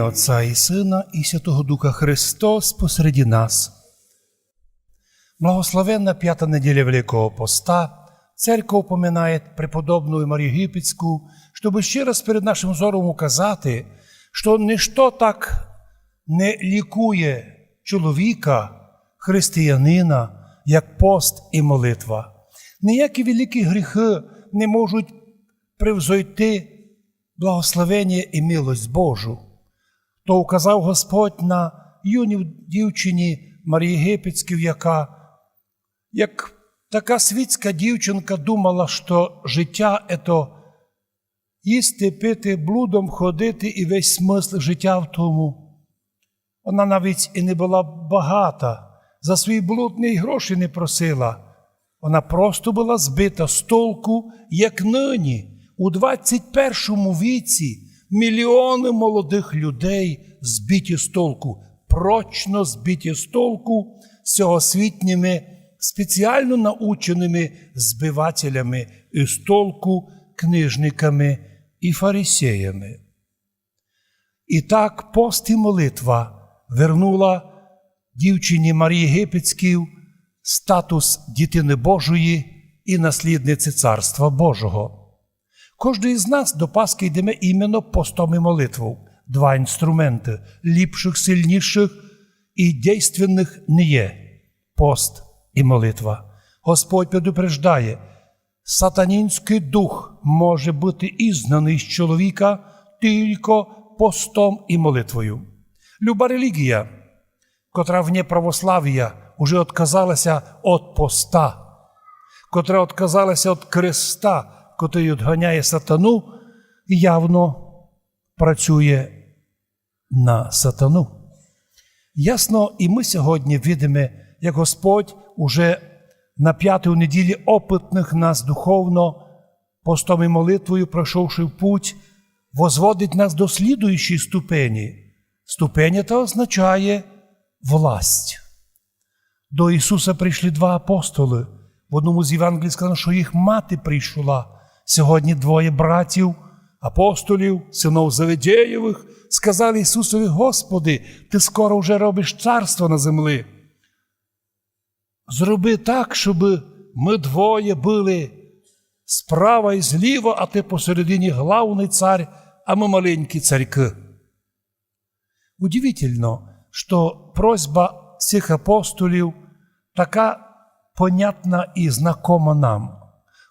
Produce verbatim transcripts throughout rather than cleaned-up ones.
Отца и Сына и Святого Духа. Христос посреди нас. Благословенна пята неділя Великого Поста. Церковь упоминает преподобну Марію Єгипетську, щоб ще раз перед нашим взором указати, што ничто так не лікує чоловіка, християнина, як пост и молитва. Ніякі великі гріхи не можуть превзойти благословення и милость Божу. То указав Господь на юній дівчині Марії Єгипетській, яка, як така світська дівчинка, думала, што життя — ето їсти, пити, блудом ходити и весь смысл життя в тому. Она навіть и не была багата, за свій блуд ни гроші не просила. Она просто была збита з толку, як нині, у двадцять першому віці, міліоны молодых людей збиті з толку, прочно збиті з толку сьогосвітніми, спеціално научеными збивателями из толку книжниками и фарисеями. И так пост и молитва вернула дівчині Марії Єгипетській статус дитины Божої и наслідниці Царства Божого. Кождый из нас до Пасхи йдеме именно постом и молитвов. Два инструменты, ліпшых, сильнішых и действенных не є. Пост и молитва. Господь предупреждає: сатанінськый дух може быти изгнаный з чоловіка тілько постом и молитвою. Люба релігія, котра вне православія, уже отказала ся од поста, котра отказала ся од креста, котрый одганяє сатану, явно працює на сатану. Ясно, и мы сьогодні видиме, як Господь уже на пятій неділі опытных нас духовно, постом и молитвою пройшовши путь, возводить нас до слідуючої ступені. Ступеня та означає власть. До Ісуса прийшли два апостолы. В одному з Євангелій сказано, што їх мати прийшла. Сьогодні двоє братів, апостолів, синов Завидеєвых, сказали Ісусови: «Господи, Ты скоро вже робиш царство на земли. Зроби так, щоб мы двоє были справа и зліва, а Ты посередині главный цар, а мы маленькі царькы». Удивительно, што просьба сих апостолів така понятна и знакома нам.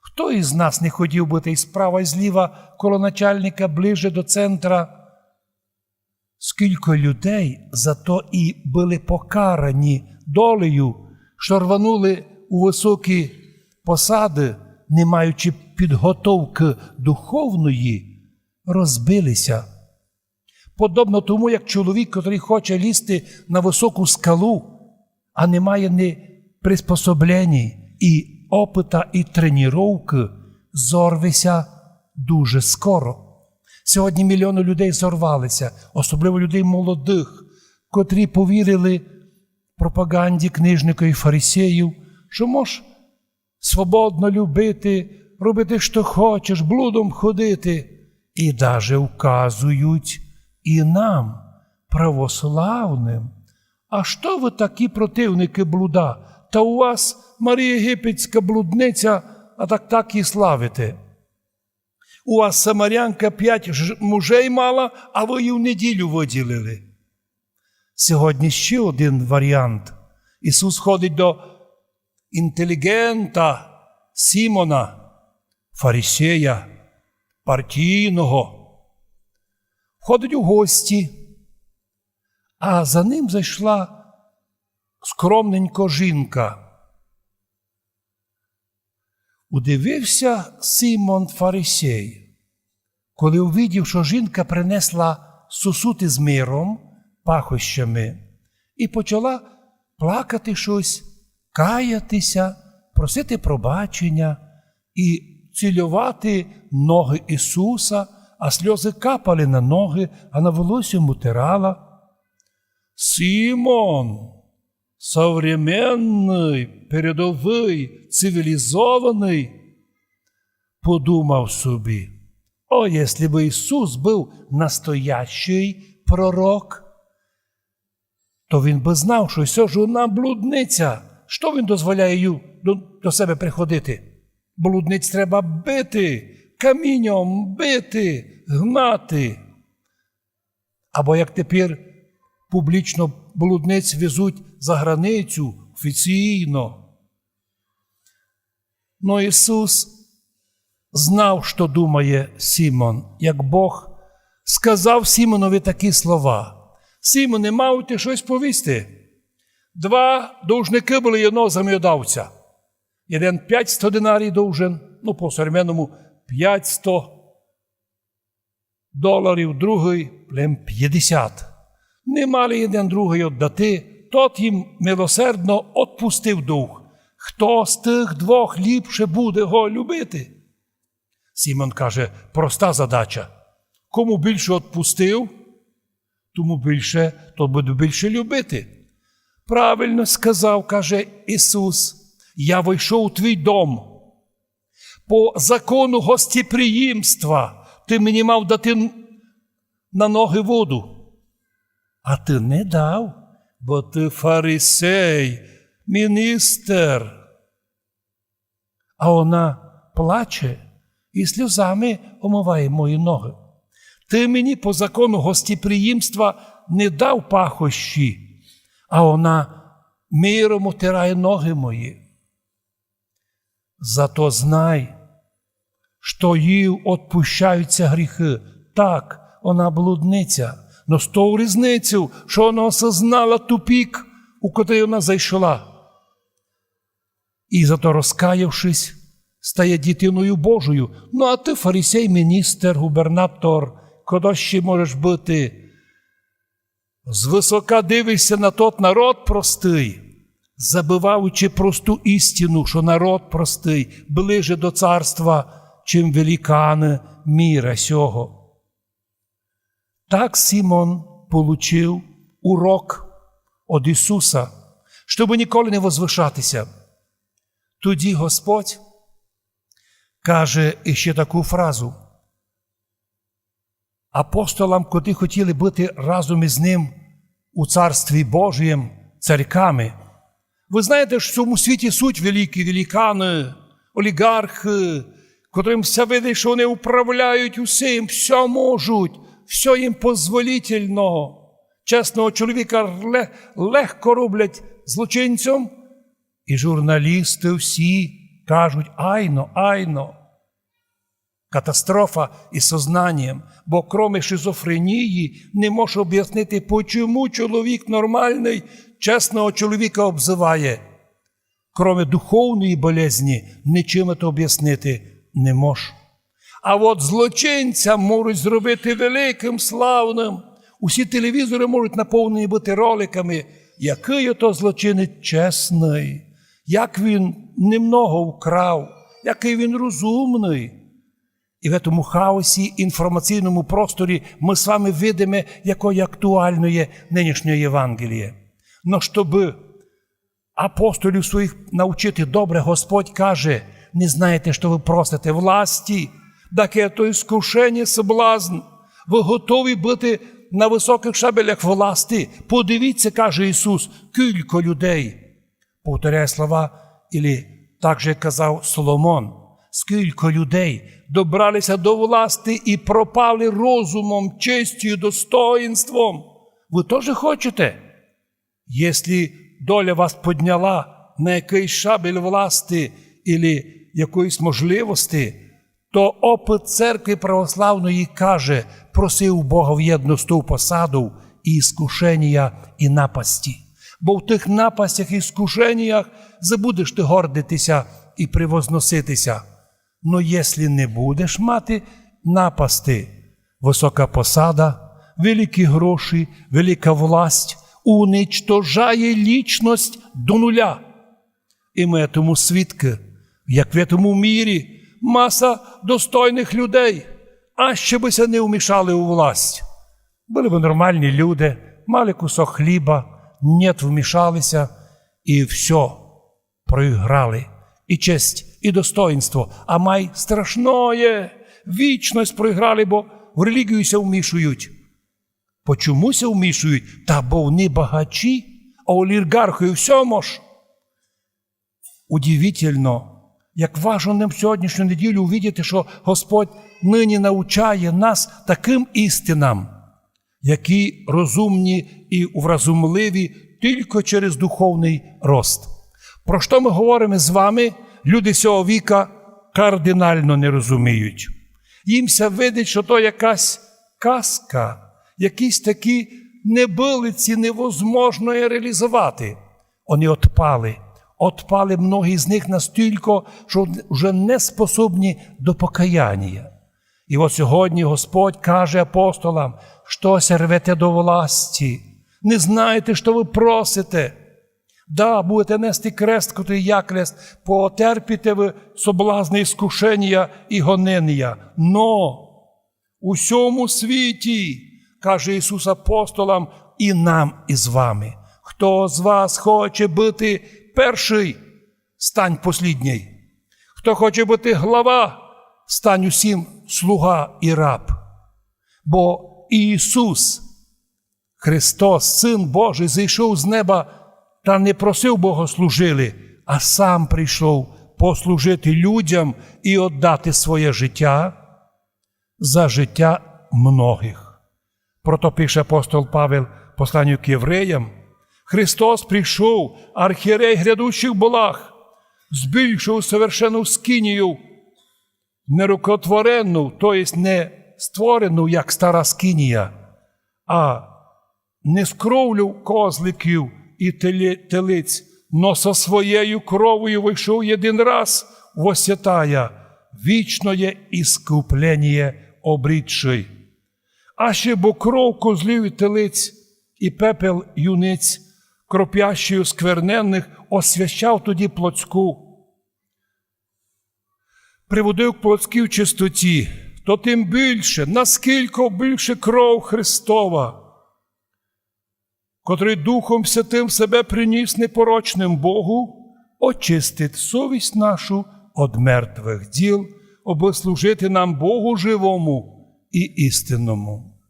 Хто из нас не хотів быти и справа, и зліва коло начальника, ближе до центра? Скілько людей зато и были покарані долею, што рванули у высокі посады, не маючи підготовкы духовної, розбили ся. Подобно тому, як чоловік, котрый хоче лізти на высоку скалу, а не має ни приспособленій, и опыта, и тренировкы, зорве ся дуже скоро. Сьогодні міліоны людей зорвали ся, особливо людей молодых, котрі повірили пропаганді книжників и фарисеїв, што мож свободно любити, робити, што хочеш, блудом ходити. И даже вказують и нам, православным: «А што вы такі противникы блуда? Та у вас Марія Єгипетська блудниця, а так, так її славите. У вас самарянка пять ж-, мужей мала, а вы її в неділю выділили». Сьогодні ще один варіант. Ісус ходить до інтеліґента Симона, фарисея, партійного. Входить у гості, а за ним зайшла скромненько жінка. Удивив ся Симон фарисей, коли увидів, што жінка принесла сосуд из миром, пахощами, и почала плакати штось, каяти ся, просити пробачення и цілювати ноги Ісуса, а сльозы капали на ноги, а на волосся му тирала. Симон, современный, передовый, цивілізованый, подумав собі: «О, если бы Ісус быв настоящый пророк, то він бы знав, што сьо жона блудниця. Што він дозволяє їй до, до себе приходити? Блудниць треба бити, каміньом бити, гнати. Або як тепер публічно блудниць везуть за границю офіційно. Но Ісус знав, што думає Симон, як Бог сказав Симонови такі слова: Симоне, мав ти штось повісти? Два должникы были єдного взаємодавця. Єден пятьсто динарій должен, ну, по современному пятьсто доларів, другый лем пятьдесят. Не мали єден другый оддати, тот їм милосердно одпустив долг. Хто з тых двох ліпше буде го любити? Симон каже: проста задача. Кому більше одпустив, тому більше, то буде більше любити. Правильно сказав, каже Ісус: я войшов у твій дом. По закону гостеприємства ты мені мав дати на ноги воду. А ты не дав, бо ты фарисей, міністер. А вона плаче і сльозами омыває мої ноги. Ты мені по закону гостеприємства не дав пахощі, а вона миром утирає ноги мої. Зато знай, што їй отпущаються гріхи. Так, вона блудниця, но з тою різницею, што вона осознала тупик, у котрый вона зайшла. І зато, розкаявшись, стає дітиною Божою. Ну, а ты фарисей, міністер, губернатор, хто ще можеш быти? Звысока дивишся на тот народ простый, забываючи просту істину, што народ простый ближе до царства, чим великаны міра сього. Так Симон получив урок од Ісуса, щоб ніколи не возвышатися. Тоді Господь каже іще таку фразу апостолам, котрі хотіли быти разом із ним у Царстві Божієм царьками. Вы знаєте, што в цьому світі суть великі великаны, оліґархы, котрым ся видить, што вони управляють усім, всьо можуть, всьо їм позволительно. Чесного чоловіка ле-, легко роблять злочинцем, і журналісты всі кажуть: айно, айно. Катастрофа із сознанієм, бо кроме шизофренії не мож обяснити, почому чоловік нормалный чесного чоловіка обзыває. Кроме духовної болезні нічим то обяснити не мож. А от злочинця можуть зробити великым, славным. Усі телевізоры можуть наповнені быти роликами, якый ото злочинець чесный, як він немного вкрав, якый він розумный. І в этому хаосі інформаційному просторі мы з вами видиме, якоє актуалноє нынішнє Євангеліє. Но щобы апостолів своїх научити добре, Господь каже: не знаєте, што вы просите, власті, таке то іскушеня, соблазн. Вы готові быти на высокых шабелях власти. Подивіться, каже Ісус, кілько людей, повторяє слова, или так же казав Соломон, скілько людей добралися до власти і пропали розумом, честю, достоїнством. Вы тоже хочете? Если доля вас подняла на якыйсь шабель власти или якоїсь можливости, то опыт церкви православної каже: проси у Бога вєдно з тов посадов і іскушенія, і напасті. Бо в тых напастях і іскушеніях забудеш ты гордитися і превозноситися. Но если не будеш мати напасти, высока посада, великі гроші, велика власть уничтожає лічность до нуля. І мы тому свідкы, як в этому мірі маса достойных людей, а ще бы ся не вмішали у власть. Были бы нормальні люди, мали кусок хліба, нет, вмішали ся, і всьо, проіграли. І честь, і достоїнство, а май страшноє, вічность проіграли, бо в релігію ся вмішують. Почому ся вмішують? Та бо вони багачі, а олігархи у всьому ж. Удивительно, як важно нам сьогоднішню неділю увидіти, що Господь нині навчає нас таким істинам, які розумні і вразумливі тільки через духовний рост. Про що ми говоримо з вами, люди сього віка кардинально не розуміють. Їм ся видить, що то якась казка, якісь такі небылиці, невозможно є реалізувати. Вони отпали. Отпали многі з них настілько, що вже не способні до покаяння. І от сьогодні Господь каже апостолам: «Што ся рвете до власті? Не знаєте, што вы просите? Да, будете нести крест, котрий я крест, потерпите вы соблазны, іскушенія і гоненія. Но у сьому світі, каже Ісус апостолам, і нам із вами: хто з вас хоче быти перший, стань послідній. Хто хоче быти глава, стань усім слуга і раб». Бо Ісус Христос, Син Божий, зійшов з неба та не просив, бо го служили, а сам прийшов послужити людям і віддати своє життя за життя многих. Прото пише апостол Павел в посланню к євреям: «Христос прийшов, архієрей грядущих благ, збільшив совершенну скинію, нерукотворену, то єсть не створену, як стара скинія, а не з кровлю козликів і теле-, телиць, но со своєю кровою войшов єдин раз во святая, вічноє іскупленіє обрідший. Аще бо кров козлів і телиць і пепел юниць, кропящий оскверненных, освящав тоді плотську, приводив к плотській чистоті, то тим більше, наскілько більше кров Христова, котрий Духом Святим себе приніс непорочним Богу, очистить совість нашу од мертвых діл, абы служити нам Богу живому і істинному».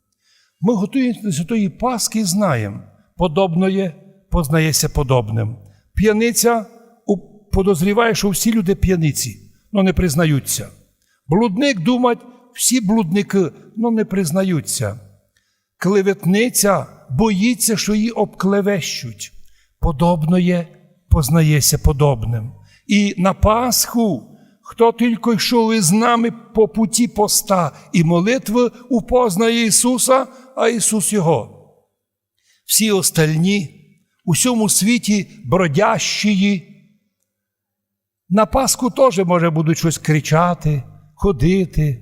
Мы готуємося до Святої Пасхи і знаєм: подобноє познає ся подобным. П'яниця у-, подозріває, що всі люди п'яниці, но не признаються. Блудник думать, всі блудникы, но не признаються. Клеветниця боїться, що її обклевещуть. Подобноє познає ся подобным. І на Пасху, хто тілько йшов із нами по путі поста і молитвы, упознає Ісуса, а Ісус його. Всі остальні, у сьому світі бродящі, на Пасху тоже, може, будуть щось кричати, ходити,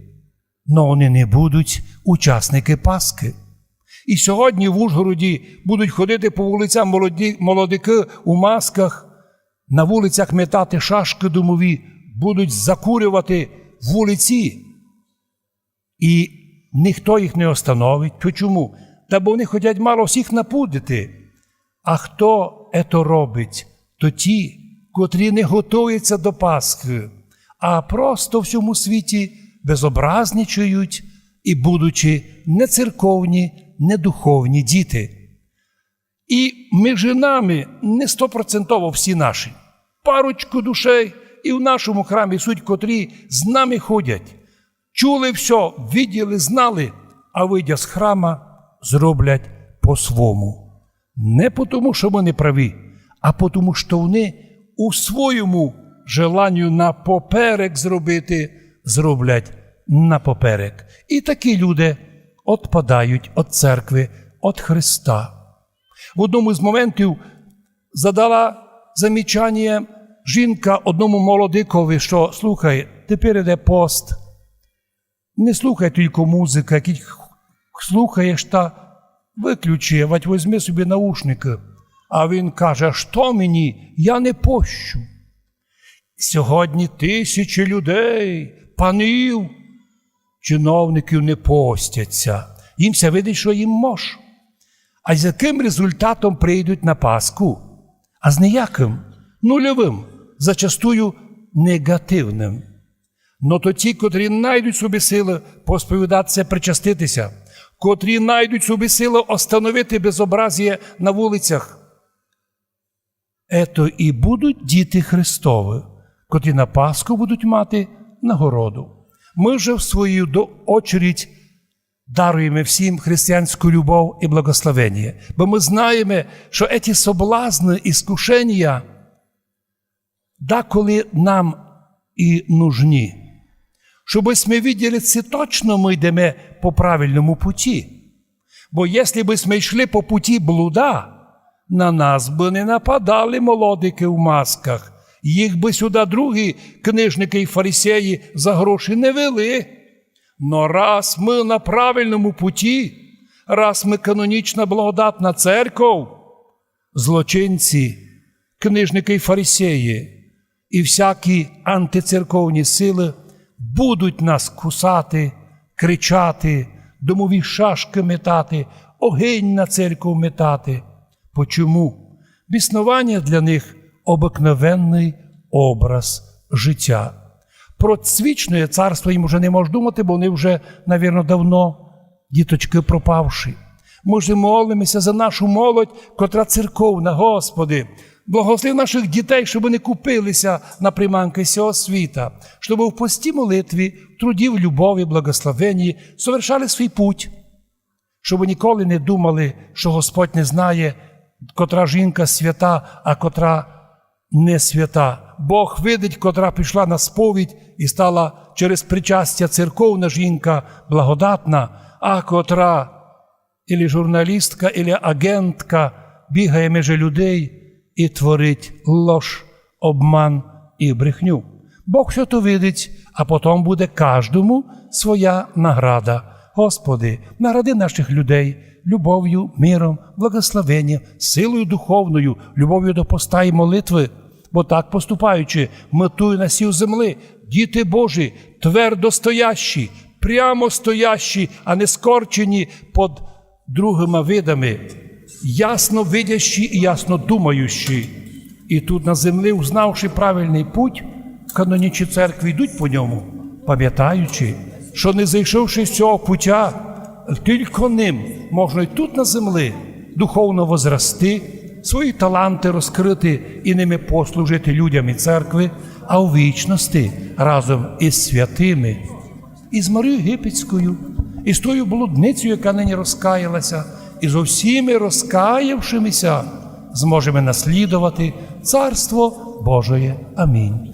но вони не будуть учасникы Пасхи. І сьогодні в Ужгороді будуть ходити по вулицям молоді-, молодикы у масках, на вулицях метати шашкы домові, будуть закурювати вулиці. І ніхто їх не остановить. Почому? Та бо вони хотять мало всіх напудити. А хто ето робить? То ті, котрі не готуються до Пасхи, а просто в сьому світі безобразничають і будучи не церковні, не духовні діти. І між нами не стопроцентово всі наші. Парочку душей і в нашому храмі суть, котрі з нами ходять. Чули всьо, виділи, знали, а выйдя з храма, зроблять по-свому. Не потому, що мы не праві, а потому, що вони у своєму желанню на поперек зробити, зроблять на поперек. І такі люди отпадають од церкви, од Христа. В одному з моментів задала замічаніє жінка одному молодикові, що: «Слухай, тепер іде пост, не слухай тілько музика, як слухаєш, та выключи, вать возьми собі наушникы». А він каже: «Што мені? Я не пощу». Сьогодні тисячі людей, панів, чиновників не постяться. Їм ся видить, що їм мож. А з яким результатом прийдуть на Пасху? А з ніяким, нульовим, зачастую негативным. Но то ті, котрі найдуть собі силы посповідатися, причаститися, котрі найдуть собі силы остановити безобразіє на вулицях. Ето і будуть діти Христовы, котрі на Пасху будуть мати нагороду. Мы же, в свою до-, очередь, даруєме всім християнську любов і благословеніє, бо мы знаєме, што еті соблазны, іскушенія даколи нам і нужні, штобы сьме виділи, ци точно мы йдеме по правильному путі. Бо єсли бы сьме йшли по путі блуда, на нас бы не нападали молодикы в масках, їх бы сюда другі книжникы і фарисеї за гроші не вели. Но раз мы на правильному путі, раз мы канонічна благодатна церков, злочинці, книжникы і фарисеї і всякі антицерковні силы будуть нас кусати, кричати, домові шашкы метати, огинь на церков метати. Почому? Біснованіє для них обыкновенный образ життя. Про свічне царство їм уже не мож думати, бо они вже, навірно, давно діточкы пропавші. Мы ж молиме ся за нашу молодь, котра церковна. Господи, благослови наших дітей, штобы не купили ся на приманкы сього світа, штобы в пості, молитві, труді, в любові, благословенії совершали свій путь, штобы ніколи не думали, што Господь не знає, котра жінка свята, а котра не свята. Бог видить, котра пішла на сповідь і стала через причастя церковна жінка благодатна, а котра ілі журналістка, ілі агентка бігає межи людей і творить лож, обман і брехню. Бог всьо то видить, а потом буде каждому своя награда. Господи, награди наших людей любовю, миром, благословенням, силою духовною, любовю до поста і молитвы, бо так поступаючи, мы туй на сій земли, діти Божі, твердо стоящі, прямо стоящі, а не скорчені под другыма видами, ясно видящі і ясно думающі. І тут на земли, узнавши правильный путь, канонічні церкви йдуть по ньому, памятаючи, што не зайшовши з сього путя, тілько ним можна й тут на земли духовно возрасти, свої таланты розкрыти і ними послужити людям і церкви, а у вічности разом із святыми, із Марією Єгипетською, із тою блудницею, яка нині розкаялася, і зо всіми розкаявшимися зможеме наслідовати Царство Божоє. Амінь.